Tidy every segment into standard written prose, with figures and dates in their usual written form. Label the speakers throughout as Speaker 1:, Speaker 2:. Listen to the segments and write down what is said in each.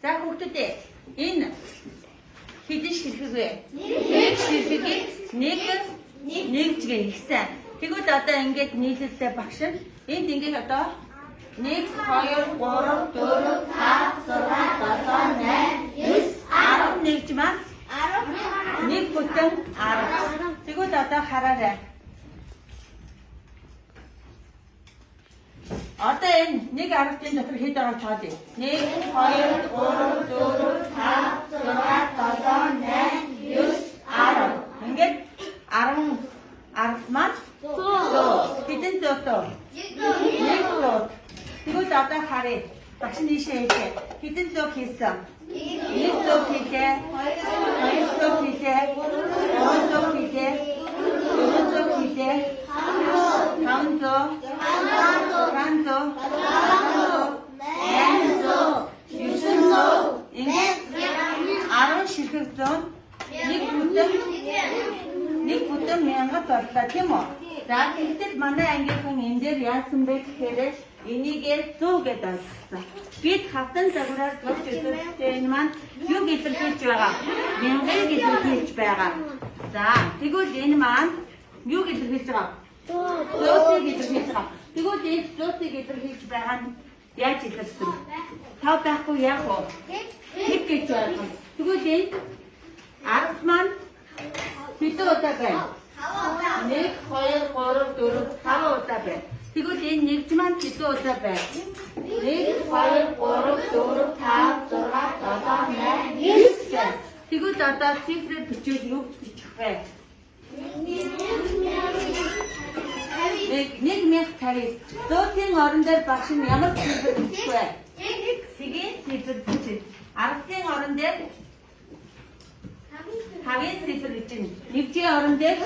Speaker 1: За хүүхдүүдээ, энэ хэдэн ширхэг вэ? Нэг ширхгийг нэг нэгжгээ нэгсэн. Тэгвэл одоо ингээд нийлүүлэлтэй багш нь энд ингээд одоо 1 2 3 4 5 6 7 8 9 10 нэгж маань 1 бүтэн 10. Тэгвэл одоо хараарай. Одоо энэ нэг аравтын дотор хэд байгаа тоолъё. 1 2 3 4 5 6 7 8 9 10. Ингээд 10 10 маань 100. Хэдэн зуут вэ? Нэг зуут. Тэгвэл одоо харъя. Багш нь ийшээ хэлээ. Хэдэн зуут хийсэн? Нэг зуут хийлээ. Хоёр зуут хийлээ. Гурван зуут хийлээ. Дөрвөн зуут хийлээ. Таван зуут. Таван зуут. Найман зуут. Есөн зуут. Ингээд 10 ширхэг зуун нэг бүтэн мянгад боллоо, тийм үү? За, тэгтэл манай ангийнхан энэ дээр яасан бэ гэхээр энийгээ 100 гэдээ ойлгосон. Бид хавтан загвараар зурж үзэхдээ энэ маань юг илэрхийлж байгаа? Мянгыг илэрхийлж байгаа. За, тэгвэл энэ маань юг илэрхийлж байгаа? Зуутыг илэрхийлж байгаа. Тэгвэл энэ зуутыг илэрхийлж байгаа нь яаж илэрсэн? Тав байхгүй яах вэ? Тэг гэж ойлгоно. Тэгвэл энэ ард маань хэдэн удаа байна? 1 2 3 4 5 удаа байна. Тэгвэл энэ нэгж маань хэдэн удаа байна? 1 2 3 4 5 6 7 8 9. Тэгвэл одоо цифрээр бичвэл юу бичих вэ? Нэг 1059. Зуутын орон дээр багш нь ямар цифр бичих вэ? Цэгийн цифр бичнэ. Аравтын орон дээр тавын цифр бичнэ. Нэгжийн орон дээр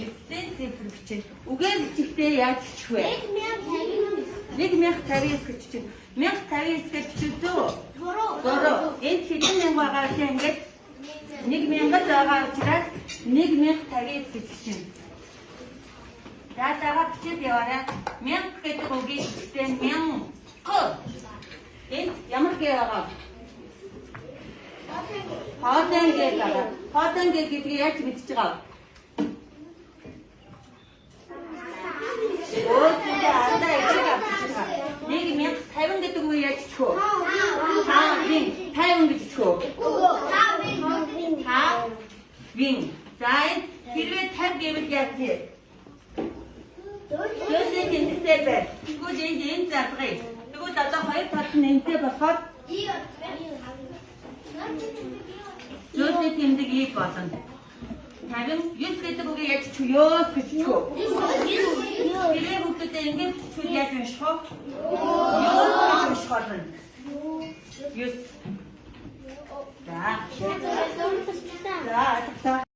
Speaker 1: есийн цифр бичнэ. Үгээр бичихдээ яаж бичих вэ? 1059 гэж бичнэ. 1059 гэж бичвэл зөв үү? Буруу. Энд хэдэн мянга байгаа гэхээр ингээд нэг мянгад байгаа учраас 1059 гэж бичнэ. За, дараа бичээд яваарай. Мянга гэдэг үгийг бичихдээ мянга. Энд ямар гэ байгаа? Хоолой гэ байгаа. Хоолой гэ гэдгийг яаж мэдж байгаа вэ? Өөдөө ардаа ичиг авчиж байгаа. 1050 гэдэг үг яаж бичих вэ? Тавин, 50 гэж бичих үү? Тавин. За, энэ хэрвээ 50 гэвэл яаж вэ? Зөөлөн тэмдэгтэй бай. Тэгвэл энд энэ задгая. Тэгвэл одоо хоёр талд нь энтэй болохоор зөөлөн тэмдэг и болно. 59 гэдэг үгийг яаж бичих вэ? Ёс гэж бичих үү? Хэрвээ хүүхдүүдээ ингэж бичвэл яаж унших вэ? Ёс гэж унших болно. Ёс. За. За, ойлголоо.